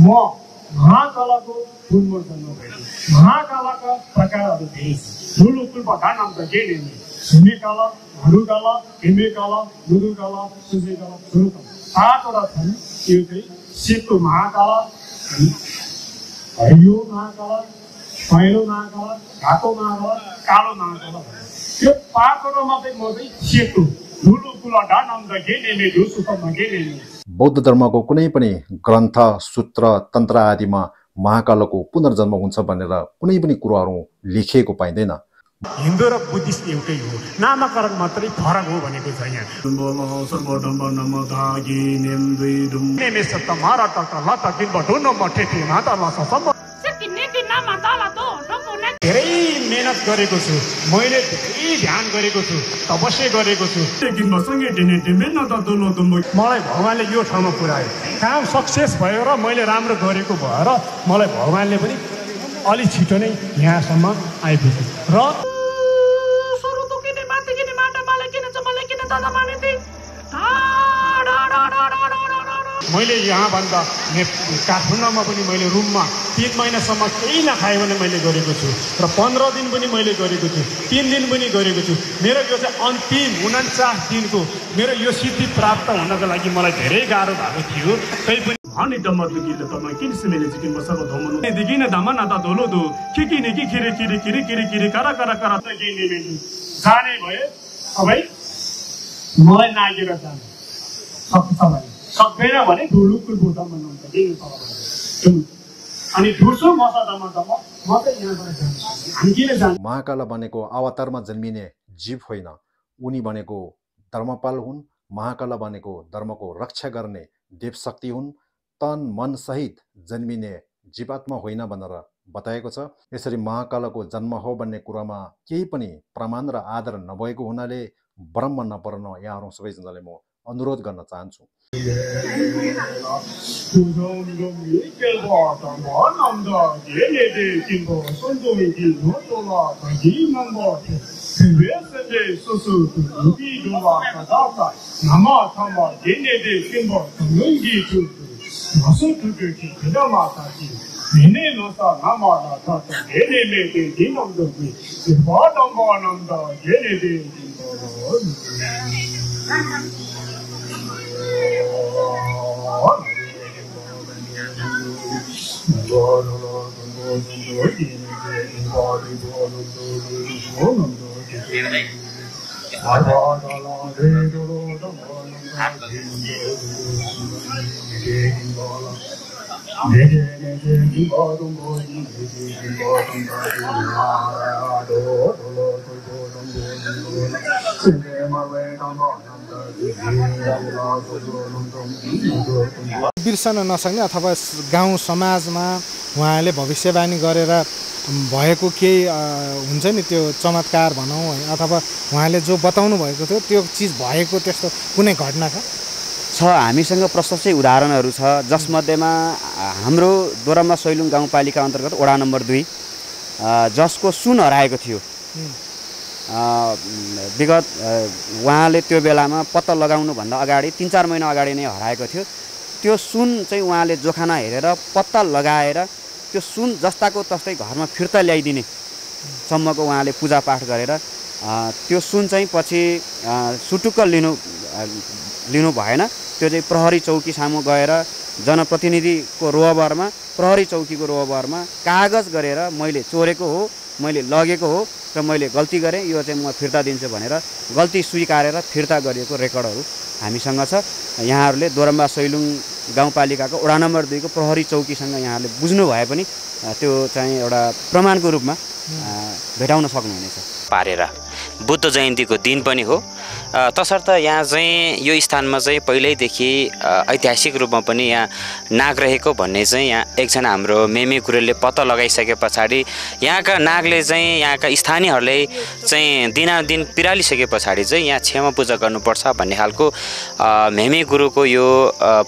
म महाकालाको पुनः जन्म भएको। महाकालाका प्रकारहरू धेरै छन्। मूल उत्पत्ति नाम त के लिने? हिमेकाला, भानुकाला, हिमेकाला, मधुकाला, सूर्यकाला, धुरुकाला, 7 वटा छन्। यो चाहिँ सेतो महाकाला, हरियो महाकाला, पहेँलो महाकाला, घाटो महाकाला, कालो महाकाला। यो 5 वटामा चाहिँ म चाहिँ सेतो धुलुकुला नाम त के लिने? धुसुकमा के लिने? बौद्ध धर्मको कुनै पनि ग्रन्थ, सूत्र, तन्त्र आदिमा महाकालको पुनर्जन्म हुन्छ भनेर कुनै पनि कुराहरू लेखिएको पाइँदैन। हिन्दू र बुद्धिस्ट एउटै हो, नामकरण मात्रै फरक हो भनेको छ यहाँ। धेरै मेहनत गरेको छु मैले, धेरै ध्यान गरेको छु, तपस्या गरेको छु। मलाई भगवानले यो ठाउँमा पुर्यायो, काम सक्सेस भयो र मैले राम्रो गरेको भएर मलाई भगवानले पनि अलि छिटो नै यहाँसम्म आइपुग्यो। र मैले यहाँभन्दा काठमाडौँमा पनि मैले रुममा 3 महिनासम्म केही नखायो भने मैले गरेको छु र 15 दिन पनि मैले गरेको छु, 3 दिन पनि गरेको छु। मेरो यो चाहिँ अन्तिम 49 दिनको मेरो यो सिद्धि प्राप्त हुनको लागि मलाई धेरै गाह्रो भएको थियो। तैपनि अनि डमदुकीले तपाईँ किन सिमेले चिकिन बसेको धमनु देखि न धमन आता धोलो दो के किने कि किरे किरे किरे किरे किरे करा करा करा त किने जाने भए अबै मलाई नागेर जाने सक्छ भने सक्दैन भने धुलुकुल बोतल भन्नुहुन्छ के तपाईँ अनि धुर्सो मसादामा त म त यहाँबाट जान्छु। हामी किन जान्छ? महाकाल भनेको अवतारमा जन्मिने जीव होइन, उनी भनेको धर्मपाल हुन्। महाकाल भनेको धर्मको रक्षा गर्ने देवशक्ति हुन्। तन मन सहित जन्मिने जीवात्मा होइन भनेर बताएको छ। यसरी महाकालको जन्म हो भन्ने कुरामा केही पनि प्रमाण र आधार नभएको हुनाले भ्रम नपर्न यहाँहरू सबैजनाले म अनुरोध गर्न चाहन्छु। बिर्सन नसक्ने अथवा गाउँ समाजमा उहाँले भविष्यवाणी गरेर भएको केही हुन्छ नि, त्यो चमत्कार भनौँ है, अथवा उहाँले जो बताउनु भएको थियो त्यो चिज भएको त्यस्तो कुनै घटना छ? हामीसँग प्रशस्तै उदाहरणहरू छ, जसमध्येमा हाम्रो दोरम्बा सैलुङ गाउँपालिका अन्तर्गत वडा नम्बर 2 जसको सुन हराएको थियो। विगत उहाँले त्यो बेलामा पत्ता लगाउनुभन्दा अगाडि 3-4 महिना अगाडि नै हराएको थियो। त्यो सुन चाहिँ उहाँले जोखाना हेरेर पत्ता लगाएर त्यो सुन जस्ताको तस्तै घरमा फिर्ता ल्याइदिने सम्मको उहाँले पूजापाठ गरेर त्यो सुन चाहिँ पछि सुटुक्क लिनु भएन। त्यो चाहिँ प्रहरी चौकी सामु गएर जनप्रतिनिधिको रोहबरमा, प्रहरी चौकीको रोहबरमा कागज गरेर मैले चोरेको हो, मैले लगेको हो र मैले गल्ती गरेँ, यो चाहिँ म फिर्ता दिन्छु भनेर गल्ती स्वीकारेर फिर्ता गरिएको रेकर्डहरू हामीसँग छ। यहाँहरूले दोरम्बा सैलुङ गाउँपालिकाको वडा नम्बर 2 को प्रहरी चौकीसँग यहाँहरूले बुझ्नु भए पनि त्यो चाहिँ एउटा प्रमाणको रूपमा भेटाउन सक्नुहुनेछ। पारेर बुद्ध जयन्तीको दिन पनि हो, तसर्थ यहाँ चाहिँ यो स्थानमा चाहिँ पहिल्यैदेखि ऐतिहासिक रूपमा पनि यहाँ नाग रहेको भन्ने चाहिँ यहाँ एकजना हाम्रो मेमे गुरुङले पत्ता लगाइसके पछाडि यहाँका नागले चाहिँ यहाँका स्थानीयहरूले चाहिँ दिनादिन पिरालिसके पछाडि चाहिँ यहाँ क्षमा पूजा गर्नुपर्छ भन्ने खालको मेमे गुरुको यो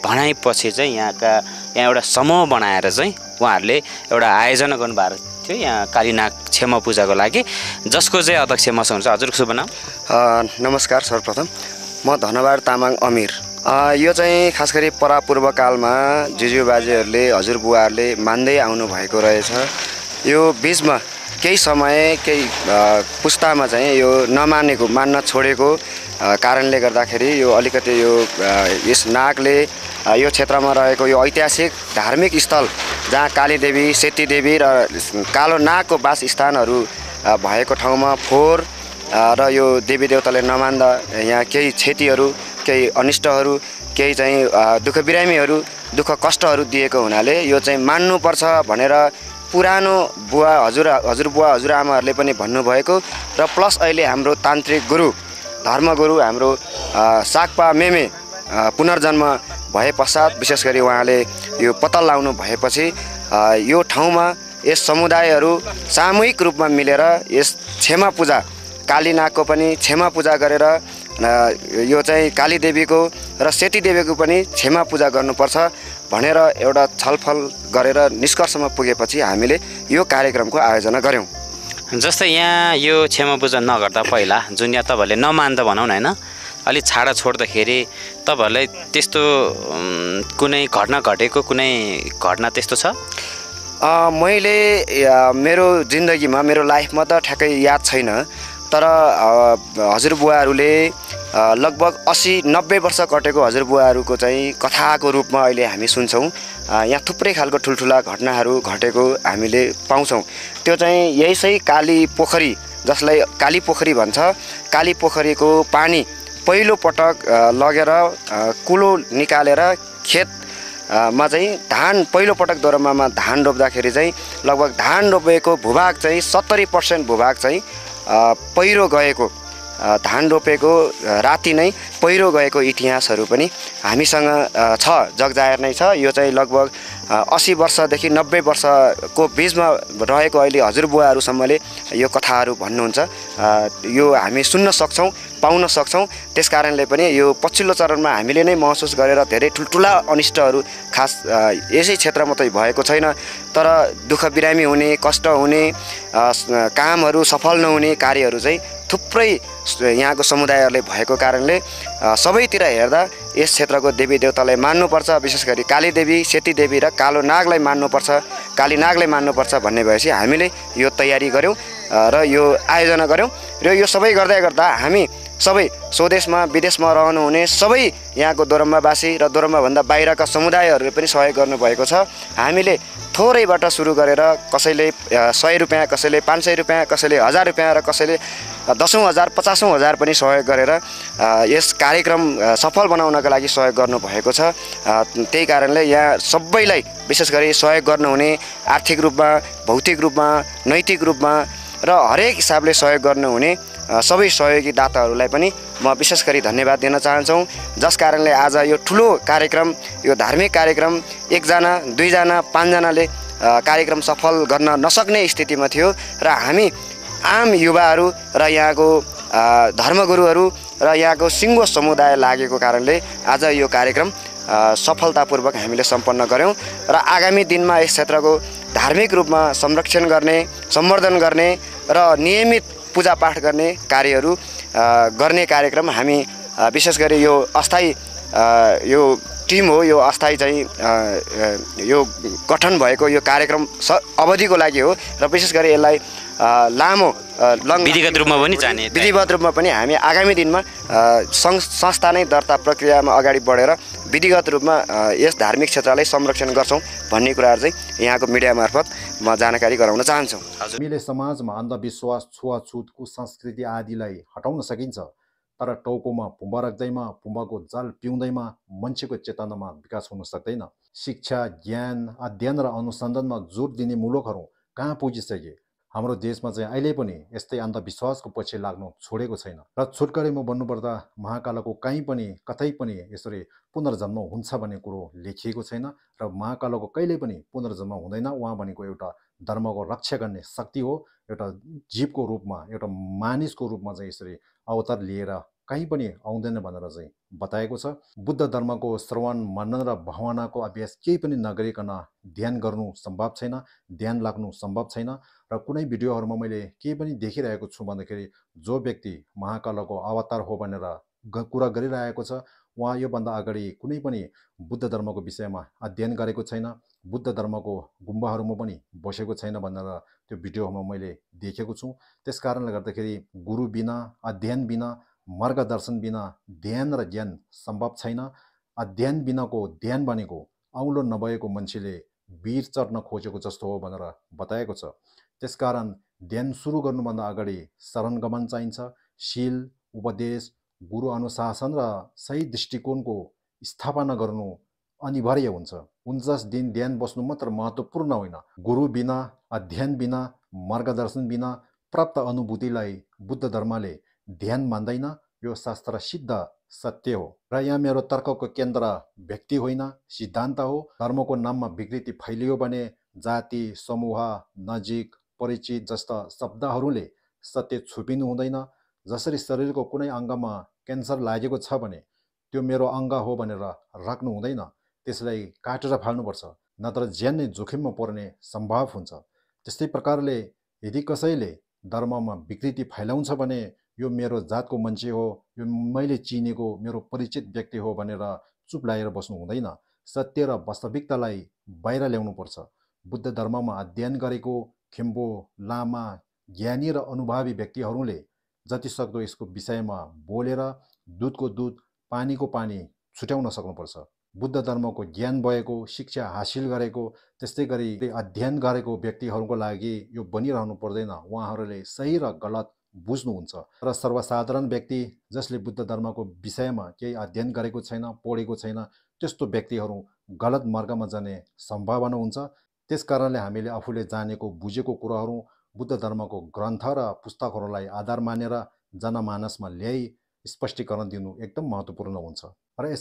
भनाइपछि चाहिँ यहाँ एउटा समूह बनाएर चाहिँ उहाँहरूले एउटा आयोजना गर्नुभएको थियो यहाँ कालीनाग क्षमा पूजाको लागि, जसको चाहिँ अध्यक्ष मसँग हुन्छ। हजुरको शुभ नाम? नमस्कार, सर्वप्रथम म धनबहादुर तामाङ अमीर यो चाहिँ खास गरी परापूर्व कालमा जिजुबाजेहरूले हजुरबुवाहरूले मान्दै आउनु भएको रहेछ। यो बिचमा केही समय केही पुस्तामा चाहिँ यो नमानेको मान्न छोडेको कारणले गर्दाखेरि यो अलिकति यो यस नागले यो क्षेत्रमा रहेको यो ऐतिहासिक धार्मिक स्थल जहाँ कालीदेवी सेतीदेवी र कालो नागको वासस्थानहरू भएको ठाउँमा फोहोर र यो देवी देवताले नमान्दा यहाँ केही क्षतिहरू केही अनिष्टहरू केही चाहिँ दुःख बिरामीहरू दुःख कष्टहरू दिएको हुनाले यो चाहिँ मान्नुपर्छ भनेर पुरानो बुवा हजुरबुवा हजुरआमाहरूले पनि भन्नुभएको र प्लस अहिले हाम्रो तान्त्रिक गुरु धर्मगुरु हाम्रो साक्पा मेमे पुनर्जन्म भए पश्चात विशेष गरी उहाँले यो पत्ता लगाउनु भएपछि यो ठाउँमा यस समुदायहरू सामूहिक रूपमा मिलेर यस क्षमा पूजा कालीनागको पनि क्षमा पूजा गरेर यो चाहिँ कालीदेवीको र सेतीदेवीको पनि क्षमा पूजा गर्नुपर्छ भनेर एउटा छलफल गरेर निष्कर्षमा पुगेपछि हामीले यो कार्यक्रमको आयोजना गऱ्यौँ। जस्तै यहाँ यो क्षमा पूजा नगर्दा पहिला जुन यहाँ तपाईँहरूले नमान्दा भनौँ न होइन, अलिक छाडा छोड्दाखेरि तपाईँहरूलाई त्यस्तो कुनै घटना घटेको कुनै घटना त्यस्तो छ? मैले मेरो जिन्दगीमा मेरो लाइफमा त ठ्याक्कै याद छैन, तर हजुरबुवाहरूले लगभग 80-90 वर्ष कटेको हजुरबुवाहरूको चाहिँ कथाको रूपमा अहिले हामी सुन्छौँ। यहाँ थुप्रै खालको ठुल्ठुला घटनाहरू घटेको हामीले पाउँछौँ। त्यो चाहिँ यसै काली पोखरी जसलाई काली पोखरी भन्छ, काली पोखरीको पानी पहिलो पटक लगेर कुलो निकालेर खेतमा चाहिँ धान पहिलो पटक दोरोमामा धान रोप्दाखेरि चाहिँ लगभग धान रोपेको भूभाग चाहिँ 70% भूभाग चाहिँ पहिरो गएको, धान रोपेको राति नै पहिरो गएको इतिहासहरू पनि हामीसँग छ, जगजाहेर नै छ। यो चाहिँ लगभग 80 वर्षदेखि 90 वर्षको बिचमा रहेको अहिले हजुरबुवाहरूसम्मले यो कथाहरू भन्नुहुन्छ। यो हामी सुन्न सक्छौँ, पाउन सक्छौँ। त्यस कारणले पनि यो पछिल्लो चरणमा हामीले नै महसुस गरेर धेरै ठुल्ठुला अनिष्टहरू खास यसै क्षेत्र मात्रै भएको छैन, तर दुःख बिरामी हुने, कष्ट हुने, कामहरू सफल नहुने कार्यहरू चाहिँ थुप्रै यहाँको समुदायहरूले भएको कारणले सबैतिर हेर्दा यस क्षेत्रको देवी देवतालाई मान्नुपर्छ, विशेष गरी कालीदेवी सेतीदेवी र कालो नागलाई मान्नुपर्छ, काली नागलाई मान्नुपर्छ भन्ने भएपछि हामीले यो तयारी गऱ्यौँ र यो आयोजना गऱ्यौँ। र यो सबै गर्दै गर्दा हामी सबै स्वदेशमा विदेशमा रहनुहुने सबै यहाँको दोरम्बावासी र दोरम्बाभन्दा बाहिरका समुदायहरूले पनि सहयोग गर्नुभएको छ। हामीले थोरैबाट सुरु गरेर कसैले 100 रुपियाँ, कसैले 500 रुपियाँ, कसैले 1000 रुपियाँ र कसैले 10,000 50,000 पनि सहयोग गरेर यस कार्यक्रम सफल बनाउनका लागि सहयोग गर्नुभएको छ। त्यही कारणले यहाँ सबैलाई विशेष गरी सहयोग गर्नुहुने आर्थिक रूपमा, भौतिक रूपमा, नैतिक रूपमा र हरेक हिसाबले सहयोग गर्नुहुने सबै सहयोगी दाताहरूलाई पनि म विशेष गरी धन्यवाद दिन चाहन्छौँ। जस कारणले आज यो ठुलो कार्यक्रम, यो धार्मिक कार्यक्रम 1 जना 2 जना 5 जनाले कार्यक्रम सफल गर्न नसक्ने स्थितिमा थियो र हामी आम युवाहरू र यहाँको धर्मगुरुहरू र यहाँको सिङ्गो समुदाय लागेको कारणले आज यो कार्यक्रम सफलतापूर्वक हामीले सम्पन्न गऱ्यौँ र आगामी दिनमा यस क्षेत्रको धार्मिक रूपमा संरक्षण गर्ने, सम्वर्धन गर्ने र नियमित पूजापाठ गर्ने कार्यहरू गर्ने कार्यक्रम हामी विशेष गरी यो अस्थायी यो टिम हो, यो अस्थायी चाहिँ यो गठन भएको यो कार्यक्रम अवधिको लागि हो र विशेष गरी यसलाई लामो विधिगत रूपमा पनि जाने, विधिवत रूपमा पनि हामी आगामी दिनमा संस्था नै दर्ता प्रक्रियामा अगाडि बढेर विधिगत रूपमा यस धार्मिक क्षेत्रलाई संरक्षण गर्छौँ भन्ने कुराहरू चाहिँ यहाँको मिडिया मार्फत म जानकारी गराउन चाहन्छु। हामीले समाजमा अन्धविश्वास, छुवाछुत, कुसंस्कृति आदिलाई हटाउन सकिन्छ, तर टाउकोमा पुम्बा राख्दैमा, पुम्बाको जाल पिउँदैमा मान्छेको चेतनामा विकास हुन सक्दैन। शिक्षा, ज्ञान, अध्ययन र अनुसन्धानमा जोड दिने मुलुकहरू कहाँ पुगिसके। हाम्रो देशमा चाहिँ अहिले पनि यस्तै अन्धविश्वासको पछि लाग्नु छोडेको छैन र छुटकरीमा भन्नुपर्दा महाकालको कहीँ पनि कतै पनि यसरी पुनर्जन्म हुन्छ भन्ने कुरो लेखिएको छैन र महाकालको कहिल्यै पनि पुनर्जन्म हुँदैन। उहाँ भनेको एउटा धर्मको रक्षा गर्ने शक्ति हो, एउटा जीवको रूपमा, एउटा मानिसको रूपमा चाहिँ यसरी अवतार लिएर कहीँ पनि आउँदैन भनेर चाहिँ बताएको छ। बुद्ध धर्मको श्रवण, मनन र भावनाको अभ्यास केही पनि नगरिकन ध्यान गर्नु सम्भव छैन, ध्यान लाग्नु सम्भव छैन। र कुनै भिडियोहरूमा मैले केही पनि देखिरहेको छु भन्दाखेरि जो व्यक्ति महाकालको अवतार हो भनेर कुरा गरिरहेको छ उहाँ योभन्दा अगाडि कुनै पनि बुद्ध धर्मको विषयमा अध्ययन गरेको छैन, बुद्ध धर्मको गुम्बाहरूमा पनि बसेको छैन भनेर त्यो भिडियोमा मैले देखेको छु। त्यस कारणले गर्दाखेरि गुरु बिना, अध्ययन बिना, मार्गदर्शन बिना ध्यान र ज्ञान सम्भव छैन। अध्ययन बिनाको ध्यान भनेको औँलो नभएको मान्छेले वीर चढ्न खोजेको जस्तो हो भनेर बताएको छ। त्यसकारण ध्यान सुरु गर्नुभन्दा अगाडि शरणगमन चाहिन्छ। शील, उपदेश, गुरु अनुशासन र सही दृष्टिकोणको स्थापना गर्नु अनिवार्य हुन्छ। 49 दिन ध्यान बस्नु मात्र महत्त्वपूर्ण होइन। गुरु बिना, अध्ययन बिना, मार्गदर्शन बिना प्राप्त अनुभूतिलाई बुद्ध धर्मले ध्यान मान्दैन। यो शास्त्र सिद्ध सत्य हो र यहाँ मेरो तर्कको केन्द्र व्यक्ति होइन, सिद्धान्त हो। धर्मको नाममा विकृति फैलियो भने जाति, समूह, नजिक, परिचित जस्ता शब्दहरूले सत्य छुपिनु हुँदैन। जसरी शरीरको कुनै अङ्गमा क्यान्सर लागेको छ भने त्यो मेरो अङ्ग हो भनेर राख्नु हुँदैन, त्यसलाई काटेर फाल्नुपर्छ, नत्र ज्यान नै जोखिममा पर्ने सम्भव हुन्छ। त्यस्तै प्रकारले यदि कसैले धर्ममा विकृति फैलाउँछ भने यो मेरो जातको मान्छे हो, यो मैले चिनेको मेरो परिचित व्यक्ति हो भनेर चुप लागेर बस्नु हुँदैन। सत्य र वास्तविकतालाई बाहिर ल्याउनुपर्छ। बुद्ध धर्ममा अध्ययन गरेको खिम्बो, लामा, ज्ञानी र अनुभवी व्यक्तिहरूले जतिसक्दो यसको विषयमा बोलेर दुधको दुध, पानीको पानी छुट्याउन सक्नुपर्छ। बुद्ध धर्मको ज्ञान भएको, शिक्षा हासिल गरेको, त्यस्तै गरी अध्ययन गरेको व्यक्तिहरूको लागि यो बनिरहनु पर्दैन। उहाँहरूले सही र गलत बुझ्नुहुन्छ र सर्वसाधारण व्यक्ति जसले बुद्ध धर्मको विषयमा केही अध्ययन गरेको छैन, पढेको छैन, त्यस्तो व्यक्तिहरू गलत मार्गमा जाने सम्भावना हुन्छ। त्यस कारणले हामीले आफूले जानेको, बुझेको कुराहरू बुद्ध धर्मको ग्रन्थ र पुस्तकहरूलाई आधार मानेर जनमानसमा ल्याई स्पष्टीकरण दिनु एकदम महत्त्वपूर्ण हुन्छ र